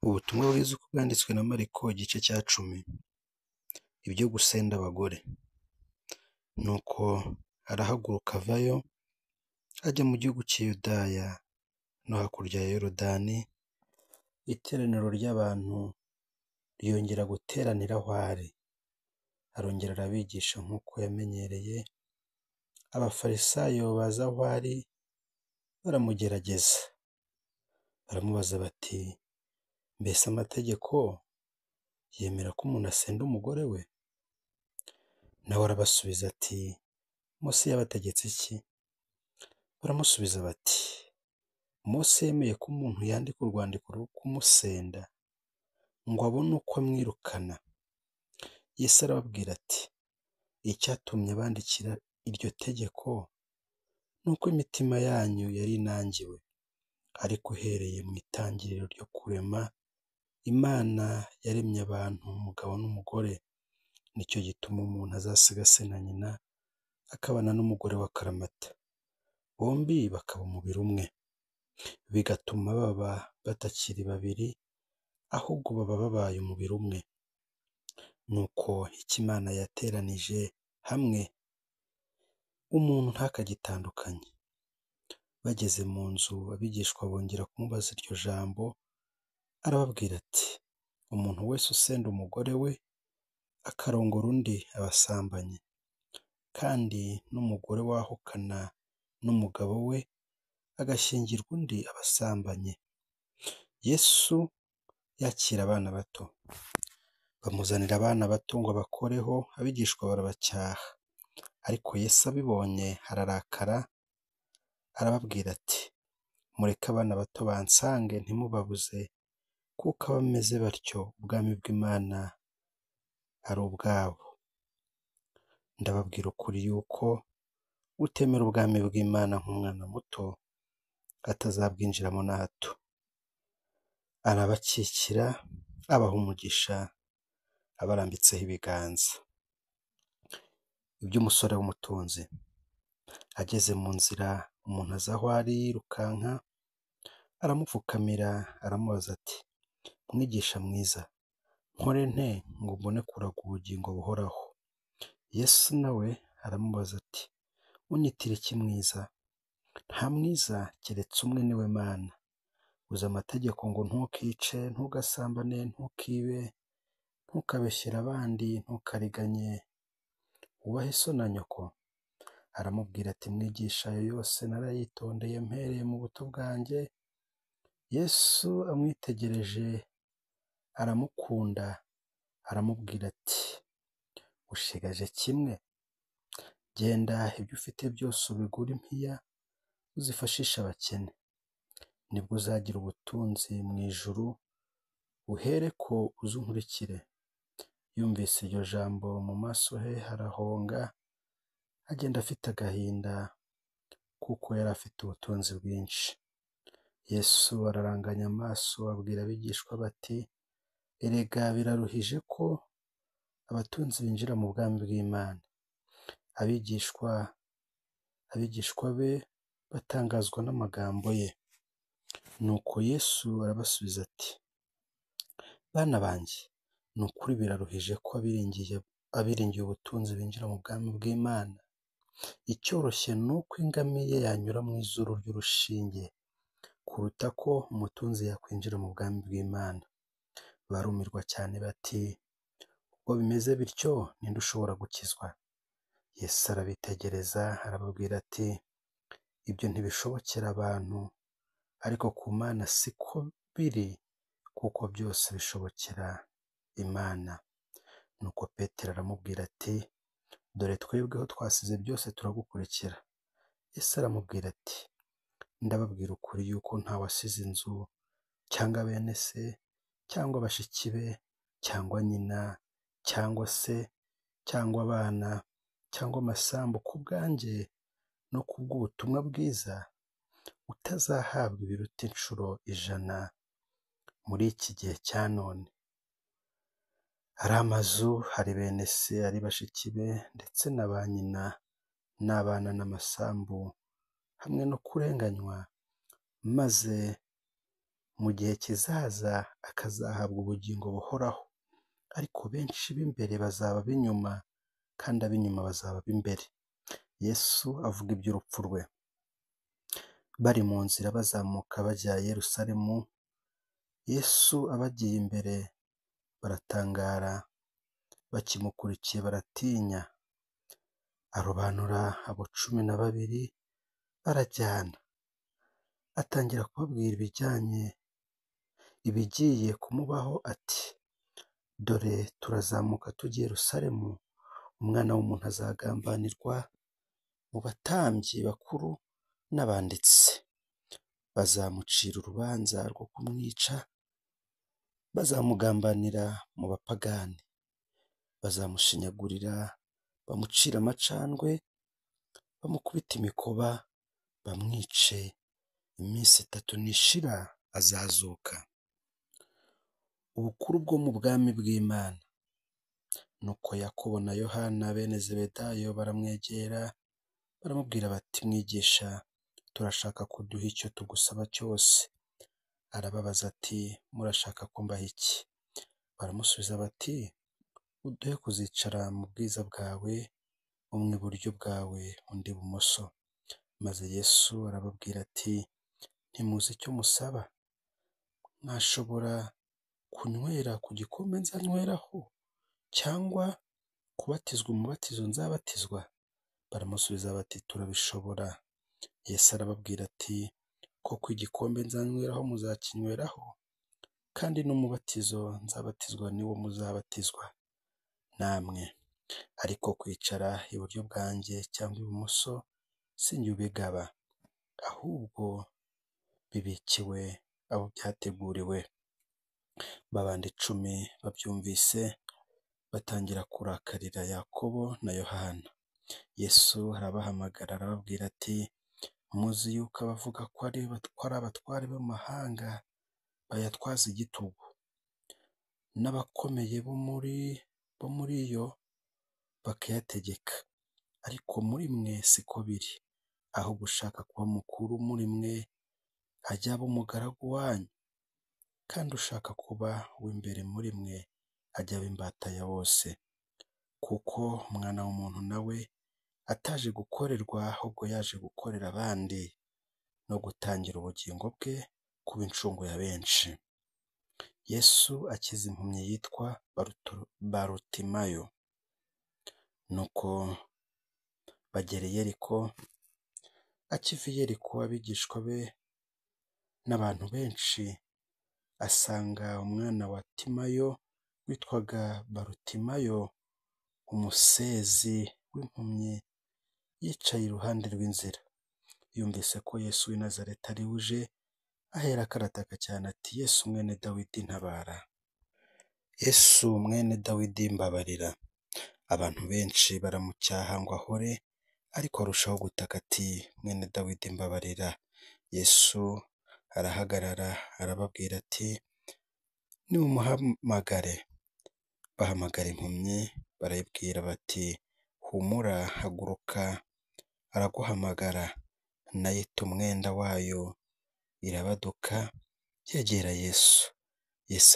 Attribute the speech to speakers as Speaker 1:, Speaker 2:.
Speaker 1: Ubutumwa bwiza uko bwanditswe na Mariko igice cya 10. Ibyo gusenda abagore. Nuko arahaguruka avayo, ajya mu gihugu cy'i Yudaya no hakurya ya Yorodani, iteraniro ry'abantu ryongera guteranira aho ari. Arongera arabigisha nk'uko yamenyereye, Abafarisayo baza aho ari baramugerageza. Baramubaza bati, mbese amategeko yemera ko umuntu asenda umugore we? Nawe arabasubiza ati, Mose yabategetse iki? Baramusubiza bati, Mose yemeye ko umuntu yandika urwandiko rwo kumusenda ngo abone uko amwirukana. Yesu arababwira ati, icyatumye abandikira iryo tegeko ni uko imitima yanyu yari inangiwe, ariko uhereye mu itangiriro ryo kurema, Imana yaremye abantu umugabo n'umugore. Nicyo gituma umuntu azasiga se na nyina akabana n'umugore wa akaramata, bombi bakaba umubiri umwe, bigatuma baba batakiri babiri, ahubwo baba babaye umubiri umwe. Nuko icyo Imana yateranije hamwe, umuntu ntakagitandukanye. Bageze mu nzu, abigishwa bongera kumubaza iryo jambo, arababwira ati, umuntu wese usenda umugore we akarongora undi aba asambanye, kandi n'umugore wahukana n'umugabo we agashyingirwa undi aba asambanye. Yesu yakira abana bato. Bamuzanira abana bato ngo abakoreho, abigishwa barabacyaha. Ariko Yesu abibonye ararakara, arababwira ati, mureke abana bato bansange ntimubabuze, kuko abameze batyo ubwami bw'Imana ari ubwabo. Ndababwira ukuri yuko utemera ubwami bw'Imana nk'umwana muto atazabwinjiramo na hato. Arabakikira, abaha umugisha, abarambitseho ibiganza. Iby'umusore w'umutunzi. Ageze mu nzira, umuntu aza aho ari yirukanka, aramupfukamira, aramubaza ati, mwigisha mwiza, nkore nte ngo mbone kuragwa ubugingo buhoraho? Yesu nawe aramubaza ati, unyitira iki mwiza? Nta mwiza keretse umwe, ni we Mana. Uzi amategeko ngo ntukice, ntugasambane, ntukibe, ntukabeshyere abandi, ntukariganye, wubahe so na nyoko. Aramubwira ati, mwigisha, ayo yose narayitondeye mpereye mu buto bwanjye. Yesu amwitegereje aramukunda, aramubwira ati, ushigaje kimwe, genda ibyo ufite byose ubigure impiya, uzifashishe abakene, nibwo uzagira ubutunzi mu ijuru, uhereko uze unkurikire. Yumvise iryo jambo mu maso he harahonga, agenda afite agahinda kuko yari afite ubutunzi bwinshi. Yesu araranganya amaso abwira abigishwa bati, erega biraruhije ko abatunzi binjira mu bwami bw'Imana. Abigishwa be batangazwa n'amagambo ye. Nuko Yesu arabasubiza ati, bana banjye, ni ukuri biraruhije ko abiringiye ubutunzi binjira mu bwami bw'Imana. Icyoroshye ni uko ingamiya yanyura mu izuru ry'urushinge, kuruta ko umutunzi yakwinjira mu bwami bw'Imana. Barumirwa cyane bati, ubwo bimeze bityo, ninde ushobora gukizwa? Yesu arabitegereza, arababwira ati, ibyo ntibishobokera abantu, ariko ku Mana siko biri, kuko byose bishobokera Imana. Nuko Petero aramubwira ati, dore twebweho twasize byose turagukurikira. Yesu aramubwira ati, ndababwira ukuri yuko ntawasize inzu cyangwa bene se cyangwa bashiki be cyangwa nyina cyangwa se cyangwa abana cyangwa amasambu ku bwanjye no kubw'ubutumwa bwiza, utazahabwa ibiruta inshuro 100 muri iki gihe cya none. Ari amazu, ari bene se, ari bashiki be, ndetse na ba nyina n'abana n'amasambu, hamwe no kurenganywa, maze mu gihe kizaza akazahabwa ubugingo buhoraho. Ariko benshi b'imbere bazaba ab'inyuma, kandi ab'inyuma bazaba ab'imbere. Yesu avuga iby'urupfu rwe. Bari mu nzira bazamuka bajya i Yerusalemu, Yesu abagiye imbere baratangara, bakimukurikiye baratinya. Arobanura abo 12 barajyana, atangira kubabwira ibigiye kumubaho ati: "Dore turazamuka tujya i Yerusalemu, Umwana w'umuntu azagambanirwa mu batambyi bakuru n'abanditsi, bazamucira urubanza rwo kumwica, bazamugambanira mu bapagani, bazamushinyagurira, bamucire amacandwe, bamukubite imikoba, bamwice, iminsi 3 nishira azazuka." Ubukuru bwo mu bwami bw'Imana. Nuko Yakobo na Yohana bene Zebedayo baramwegera, baramubwira bati: "Mwigisha, turashaka kuduha icyo tugusaba cyose." Arababaza ati: "Murashaka ko mbaha iki?" Baramusubiza bati: "Uduhe kuzicara mu bwiza bwawe, umwe iburyo bwawe, undi ibumoso." Maze Yesu arababwira ati: "Ntimuzi icyo musaba. Mwashobora kunywera ku gikombe nzanyweraho, cyangwa kubatizwa umubatizo nzabatizwa?" Baramusubiza bati: "Turabishobora." Yesu arababwira ati: "Koko igikombe nzanyweraho muzakinyweraho, kandi n'umubatizo nzabatizwa ni wo muzabatizwa namwe. Ariko kwicara iburyo bwanjye cyangwa ibumoso sinjye ubigaba, ahubwo bibikiwe abo byateguriwe." Babandi 10 babyumvise batangira kurakarira Yakobo na Yohana. Yesu arabahamagara arababwira ati: "Muzi yuko abavuga ko ari abatware b'amahanga bayatwaza igitugu, n'abakomeye bo muri yo bakayategeka. Ariko muri mwe siko biri, ahubwo ushaka kuba mukuru muri mwe ajye aba umugaragu wanyu, kandi ushaka kuba uw'imbere muri mwe ajye aba imbata ya bose. Kuko Umwana w'umuntu na we ataje gukorerwa, ahubwo yaje gukorera abandi no gutangira ubugingo bwe kuba incungu ya benshi." Yesu akiza impumyi yitwa Barutimayo. Nuko bagera i Yeriko, akiva i Yeriko abigishwa be n'abantu benshi, asanga umwana wa Timayo witwaga Barutimayo, umusezi w'impumyi, yicaye iruhande rw'inzira. Yumvise ko Yesu w'i Nazareti ari uje, aherako arataka cyane ati: "Yesu mwene Dawidi ntabara! Yesu mwene Dawidi mbabarira!" Abantu benshi baramucyaha ngo ahore, ariko arushaho gutaka ati: "Mwene Dawidi mbabarira!" Yesu arahagarara arababwira ati: "Nimumuhamagare." Bahamagara impumyi barayibwira bati: "Humura, haguruka, araguhamagara." Nayo ita umwenda wayo irabaduka, yegera Yesu. Yesu